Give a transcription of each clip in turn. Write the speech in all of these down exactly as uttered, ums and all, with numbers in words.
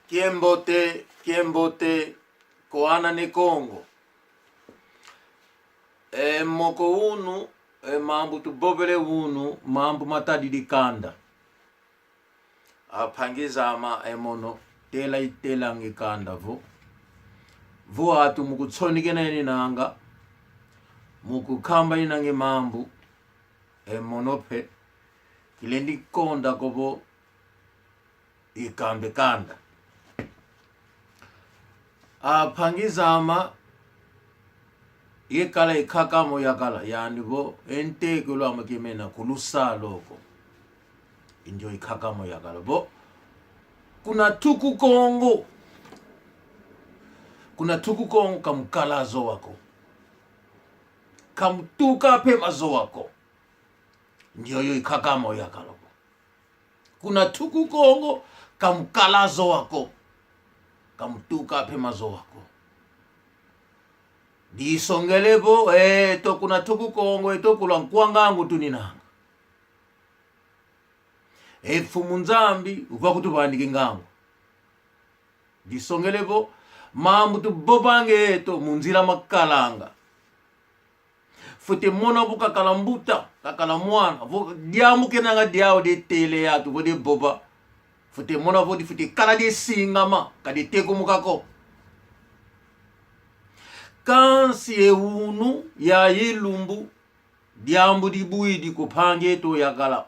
Kiambote, kiambote, kwa ana ne Kongo. E moko unu, e mambu tuvovele unu, mambu matadidi kanda. Ampangi zame, e mono tela itelangi kanda vo. Vo atu mukutsonekena eninanga, mukukamba eninanga mambu, e mono pe, kilendi konda ko vo ikambe kanda. Ampangi zame, yekala ikakamo yakala, yandi vo, e ntekelo ame kimena kulusalo ko. Indio ikakamo yakala vo. Kuna tuku Kongo. Kuna tuku Kongo kamukala zowa ko. Kamutuka pe mazowa ko. Ndioyo ikakamo yakala vo. Kuna tuku Kongo kamukala zowa ko. Kamutuka pe mazowa ko. Disongele vo, eto kuna tuku Kongo, eto kulwa nkwa ngangu tuninanga. E Mfumu Nzambi, uva kutuvaniki ngangu. Disongele vo, mambu tuvovanga eto, mu nzila makalanga. Fwete mona vo kakala mbuta, kakala mwana, vo diambu kenanga diau dietele atu, vo dievova. Fwete mona vo difwete kala diesingama, ka dietekumuka ko. Kansi e unu, yayi lumbu, diambu dibwidi kwa mpangi eto yakala.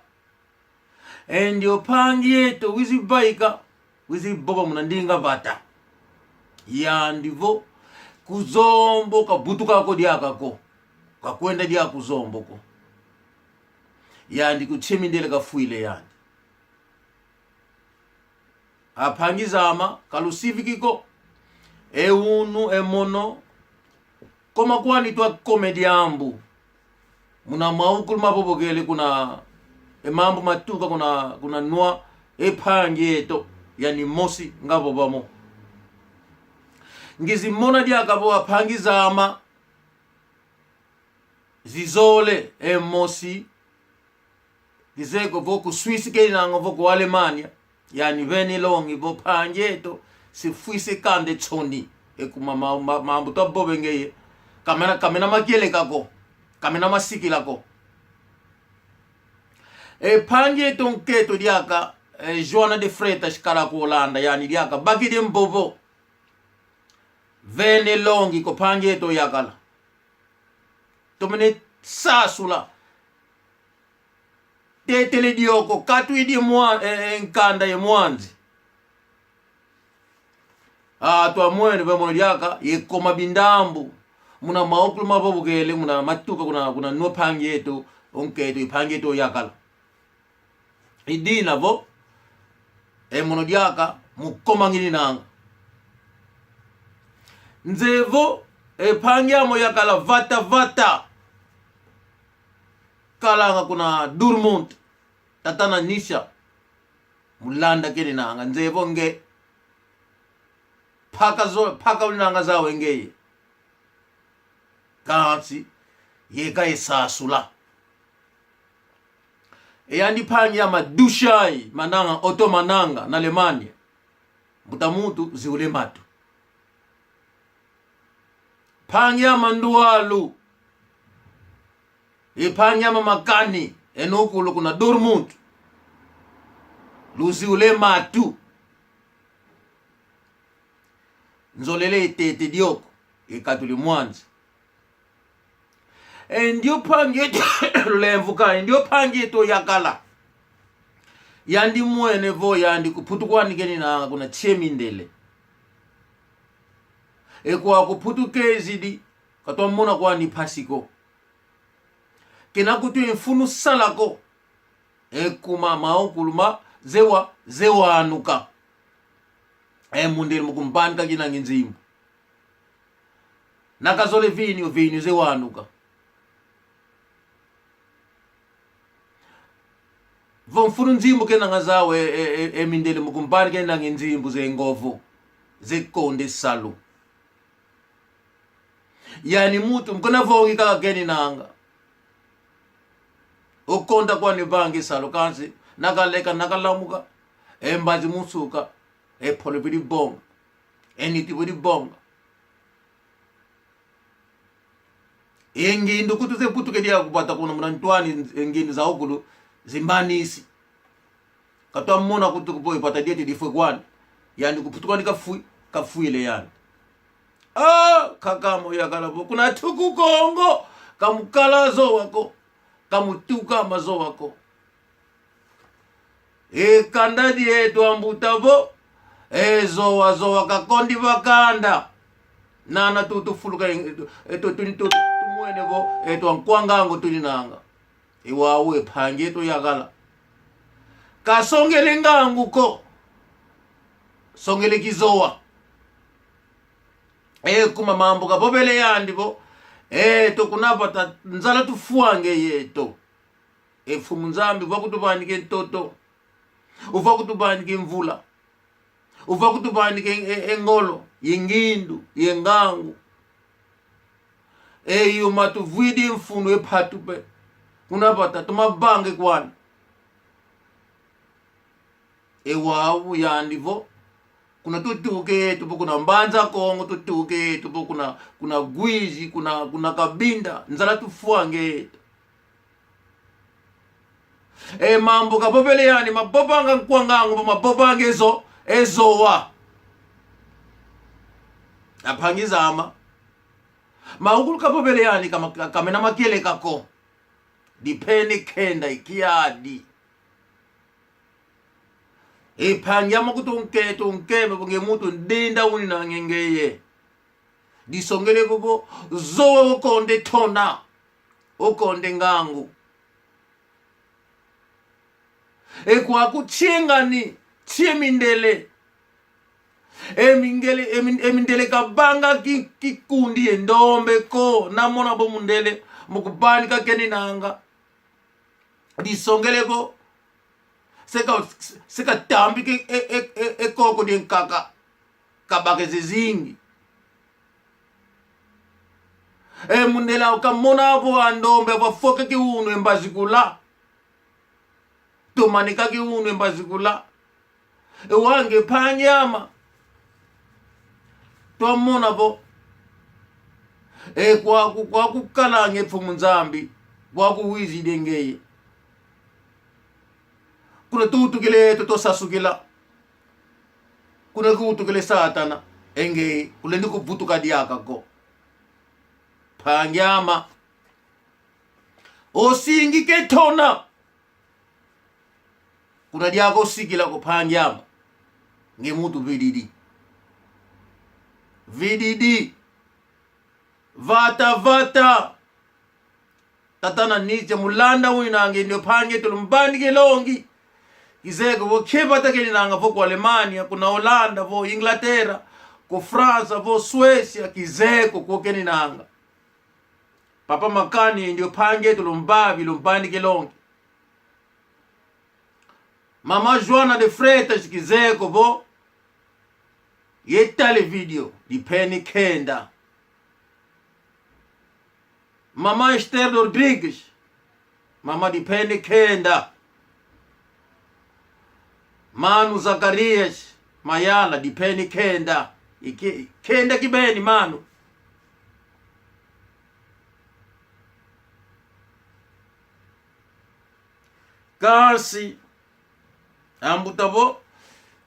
E ndio mpangi eto wizi vaika, wizi vova muna ndinga vata. Yandi vo, ku Zombo kavutuka ko diaka ko. Kakwenda dia ku Zombo ko. Yandi ku Tsemindele kafwile yandi. Ampangi zame, kalusiviki ko. E unu, e mono, koma kwani twakome diambu. Muna maukulu mavovokele kuna, e mambu matuka kuna, kuna nwa, e mpangi eto, yani mosi, ngavova mo. Ngizi mona diaka vo ampangi zame, zizole, e mosi, kizeye ko vo ku Suisse kenanga vo ku Alemanha. Yani vene longi vo mpangi eto, sifwisi kanda e nsoni. E kuma ma-, ma-, mambu twavove ngeye. Kamena, kamena makieleka ko. Kamena masikila ko. E mpangi eto nkento diaka, e, Joana de Freitas kala ku Holanda, yani diaka bakidi mvovo. Vene longi kwa mpangi eto yakala. Tomene sasula. Tetele dioko, katwidi mwa-, e, e, nkanda ye mwanzi. A, twamwene ve mono diaka, yekoma bindambu. Muna maukulu mavovokele, muna matuka kuna, kuna nwa mpangi eto, o nkento, i mpangi eto yakala. I dina vo, e mono diaka, mukoma ngininanga. Nzeye vo, e mpangi amo yakala vata vata. Kalanga kuna Dortmund, tatana Nisha. Mu Landa keninanga, nzeye vo nge. Mpaka zo-, mpaka uninanga zau e ngeye. Kansi, yeka esasula. E yandi mpangi ame Dushai, mananga, Oto mananga, na Alemanha. Mbuta muntu, ziule matu. Mpangi ame Ndualu. E mpangi ame Makani, eno kulu kuna Dortmund. Luziule matu. Nzolele itete dioko, ikatuli mwanzi. E ndio mpangi eto, lulemvuka, e ndio mpangi eto yakala. Yandi mwene vo yandi ku Mputu kwani keninanga kuna Tsemindele. E kwa ku Mputu kezidi, katwa mona kwani mpasi ko. Kena kutu e mfunu sala ko. E kuma maukulu ma zewa, zewanuka. E mundele mu kumvanika kinangi nzimbu. Na kazole vinyu, vinyu zewanuka. Vo mfunu nzimbu kenanga zau e, e, e, e mindele mu kumvanika kinangi nzimbu ze ngovo, ze konde salu. Yani muntu, mukuna vongi kaka keninanga. O konda kwani vangi salu kansi, na kaleka, na kalamuka, e mbazi mu nsuka, E polo vidi bonga. E niti vidi bonga. E ngindu kutu zeputuke dia kubata kuna muna ntwani, e ngindu za ukulu zimanisi. Katwamona kutu kupo ipata dieti difwe kwani. Yani kuputuka ni kafwi, kafwile yani. Ah, kakamo yakala vo. Kuna tuku Kongo, kamukala zowa ko. Kamutuka mazowa ko. E kanda dieto ambuta vo, e zowa zowa kakondi va kanda. Nana tu tufuluka, e tu, tu, tu, tumwene vo, e twa nkwa ngangu tuninanga. E wau e mpangi eto yakala. Kasongele ngangu ko. Songele kizowa. E kuma mambu kavovele yandi vo. Eto kuna vata nzala tufwange yeto. E Mfumu Nzambi, uva kutuvanike ntoto, uva kutuvanike mvula, uva kutuvanike e, e ngolo, ye ngindu, ye ngangu. E yuma tuvwidi mfunu e patu pe. Kuna vata tumavange kwani. E wau yandi vo. Kuna tutuke tupo kuna Mbanza Kongo, tutuke tupo kuna, kuna Uíge, kuna, kuna Cabinda, nzala tufwange. E mambu kavovele yani, mavovanga nkwa ngangu, mavovanga ezo, ezowa. A mpangi zama. Maukulu kavovele yani, kama, kamena makieleka ko. Dipeni kenda ikiadi. E mpangi ama kutu nke, tu nkeme, vo nge muntu ndinda uninange ngeye. Disongele ko vo, zowa okonde tona, okonde ngangu. E kwaku nsi e ngani, nsi e mindele. E mingele, e min-, e mindele kavanga ki-, kikundi ye ndombe ko, namona vo mundele, mu kuvanika keninanga. Disongele ko, se ka, se katambike e, e, e, e koko die nkaka, kabake zezingi. E mundele ukamona vo a ndombe, avo foke kiunu e mbazikula. Tumanika kiunu e mbazikula. E wau nge mpangi ama. Twamona vo. E kwaku, kwaku kalange Mfumu Nzambi. Kwaku wizidi ngeye. Kuna tutukile, tu, tusasukila. Kuna kutukile Satana. E nge, kulendi kuvutuka diaka ko. Mpangi ama. Osingike tona. Kuna diaka osikila ko mpangi ama. Nge muntu vididi. Vididi. Vata, vata. Tata Naniche mulanda winange ndio mpangi eto lumbanike longi. Kizeye ko vo nkie vata keninanga vo ku Alemanha, kuna Holanda, vo Inglaterra, ku França, vo Suécia, kizeye ko kwo keninanga. Papa Makani ndio mpangi eto lumbavi, lumbanike longi. Mama Joana de Freitas kizeye ko vo yetale vídeo, dipeni kenda. Mama Esther Rodrigues, mama dipeni kenda. Mano Zacarias Mayala, dipeni kenda. Ike-, kenda kibeni, mano. Kansi, ambuta vo,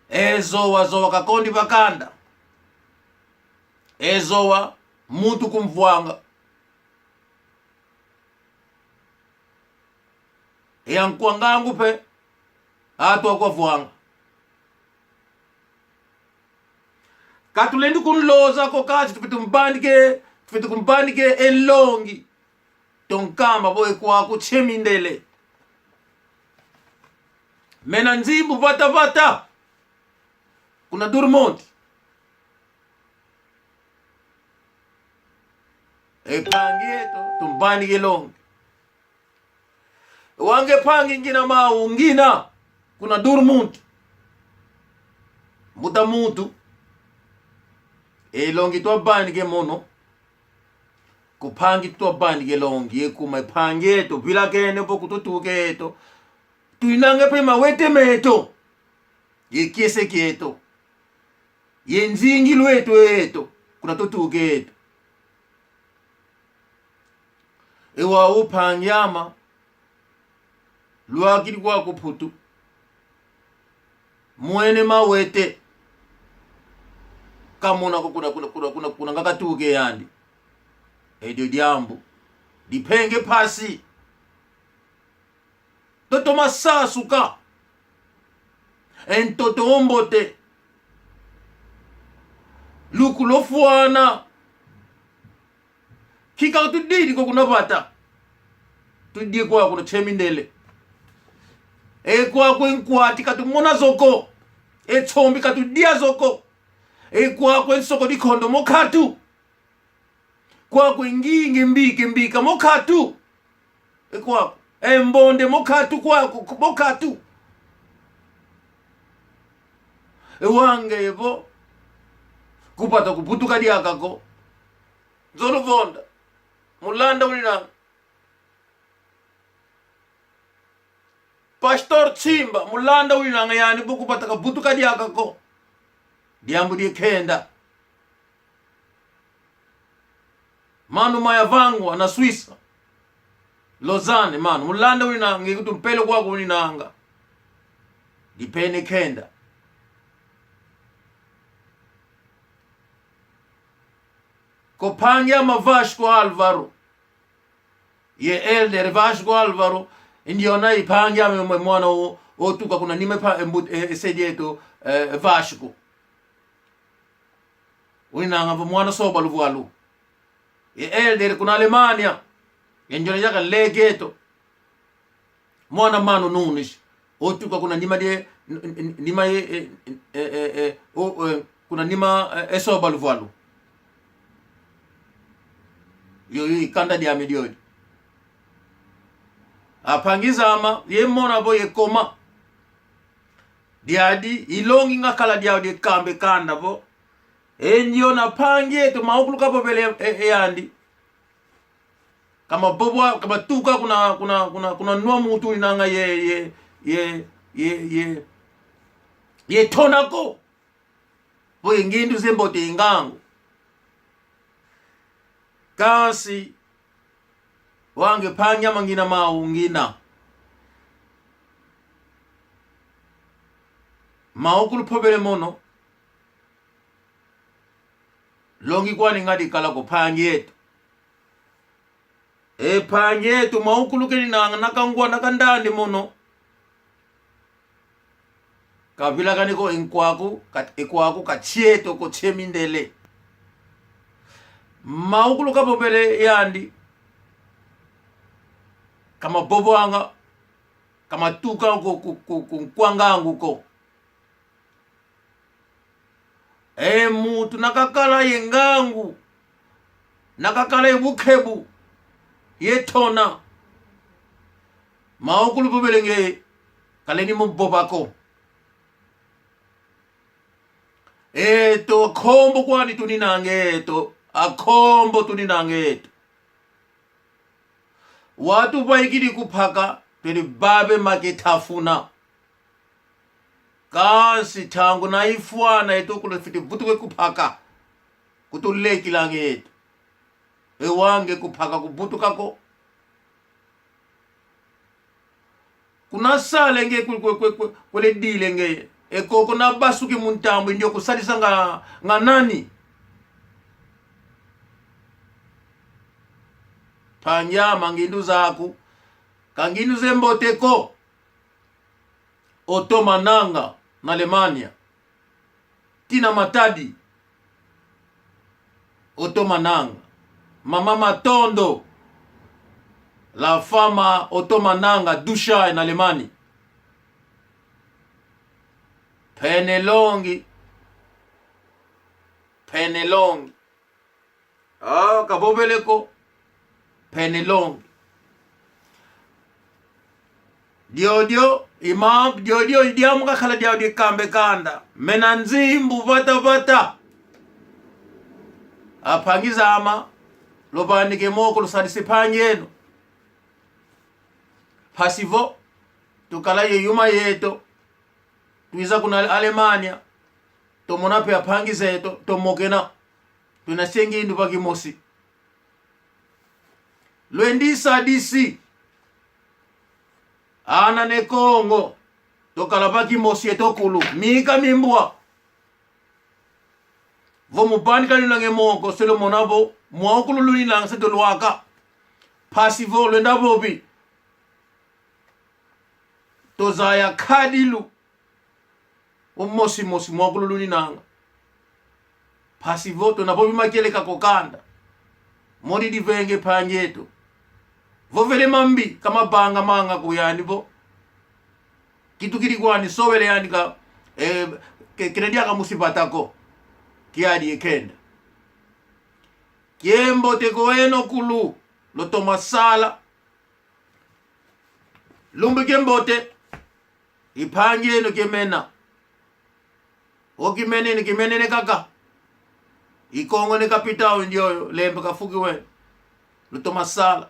e zowa, zowa kakondi va kanda. E zowa, muntu kumvwanga. E ankwa ngangu pe, atu akwavwanga. Katulendi kunloza ko kansi tufwete kumbanike, tufwete kumbanike e nlongi. Tonkama vo e kwaku nsi e mindele. Mena nzimbu vata vata. Kuna Dortmund. E mpangi eto, tumbanike longi. Wange mpangi ngina mau ngina. Kuna Dortmund. Mbuta muntu. E longi twabanike mono. Ku mpangi twabanike longi, e kuma e mpangi eto, vilakene vo kututuke eto. Tuinange pe mawete meto. Ye kiese kieto. ye nzingi lweto eto, kuna tutuka eto. Ewa upangi ama, lwakidi kwa ku Mputu. Mwene mawete. Kamona ko kuna, kuna, kuna, kuna, kuna nga katuka yandi. Edio diambu. Dipenge mpasi. Ntoto masasuka. E ntoto ombote. Luku lofwana. Kika tudidi ko kuna vata. Tudie kwa kuna chemindele. E kwa kwe nkwati katumona zo ko. E tsombi katudia zo ko. E kwa kwe nsoko dikondo mo katu. Kwa kwe ngingi mbike mbika mo katu. E kwa kwe. E mbonde mo katu kwa kwe, mo katu. E wange evo. Kupata kubutuka diaka ko. Nzolo vonda. Mulanda uninanga. Pastor Tsimba, mulanda uninanga yani vo kupata kabutuka diaka ko. Diambu die kenda. Mano Maya Vangwa na Suíça. Lausanne, mano, mulanda uninanga, nge kutu mpelo kwa kuninanga. Dipene kenda. Ko pangi ama Vasco Álvaro. Ye elder Vasco Álvaro, ndiona i pangi ame mwe mwana o, otuka kuna nima pa, e mbut-, e, e sede eto, e, Vasco. Uninanga vo mwana soba luvwalu. Ye elder kuna Alemanha. Ye ndiona yaka lege eto. Mwana mano Nunes. Otuka kuna nima die, n-, n-, nima ye, e, e, e, e, o, e, kuna nima, e, e soba luvwalu. Yo, yo, i kanda diame diodi. Apangi zama, ye mona vo ye koma. Diadi, i longi ngakala diau die kambe kanda vo. E ndiona pangi eto maukulu kavovele, e, e yandi. Kamavovwa, kamatuka kuna, kuna, kuna, kuna nwa muntu uninanga ye, ye, ye tona ko. Vo ye ngindu zembote ngangu. Kansi, wange pangi ama ngina mau ngina. Maukulu povele mono. Longi kwani ngadi kala ko pangi eto. E pangi eto maukulu keninanga na kangwa na kandandi mono. Kavilakani ko e nkwaku, ka-, e kwaku katieto ko tie mindele. Maukulu kavovele yandi. Kamavovwanga, kamatuka ko, ku, ku, ku nkwa ngangu ko. E muntu na kakala ye ngangu, na kakala ye bukebu, ye tona. Maukulu vovele nge, kaleni mo vova ko. Eto, akombo kwani tuninanga eto, akombo tuninanga eto. Watu vaikidi ku mpaka, twele vave make tafuna. Kansi ntangu na ifwana eto kulu fiti vutuke ku mpaka. Kutulekilanga eto. E wange ku mpaka kuvutuka ko. Kuna sala nge ku-, ku-, ku-, ku-, kule dile nge. E koko na basuki mu ntambu ndio kusadisa nga, nga nani? Pangi ama ngindu zaku. Ka ngindu zembote ko. Otoma nanga na Alemanha. Tina Matadi. Otoma nanga. Mama Matondo. La fama otoma nanga Dushai na Alemanha. Pene longi. Pene longi. Ah, kavovele ko. Pene longi. Diodio, imam, diodio, idiamu kakala diau dikambe kanda. Mena nzimbu vata vata. Apangi zama, luvanike moko lusadisi pangi eno. Mpasi vo, tukala ye yuma yeto. Twiza kuna Alemanha. tomona pe ampangi zeto, tomokena. Twena se ngindu va kimosi. Lwendisa disi. Ana Ne Kongo, tukala va kimosi yeto kulu, mika mimbwa. Vo mubandika lunange moko, se lumona vo mwakulu luninanga se tulwaka. Mpasi vo lwenda vovi, tuzaya kadilu. Umosi mosi mwakulu luninanga. Mpasi vo tuna vovi makieleka ko kanda. Modi divenge mpangi eto. Vovele mambi, ka mavanga manga ko yani vo. Kitukidi kwani, sovele yani ka, eh, ke, kena diaka musi vata ko. Kiadi e kenda. Kiambote ko eno kulu, lutoma sala. Lumbu kiambote, i mpangi eno kiamena. O kimenene, kimenene kaka. I Kongo ne capital ndioyo, lemba kafuki we. Lutoma sala.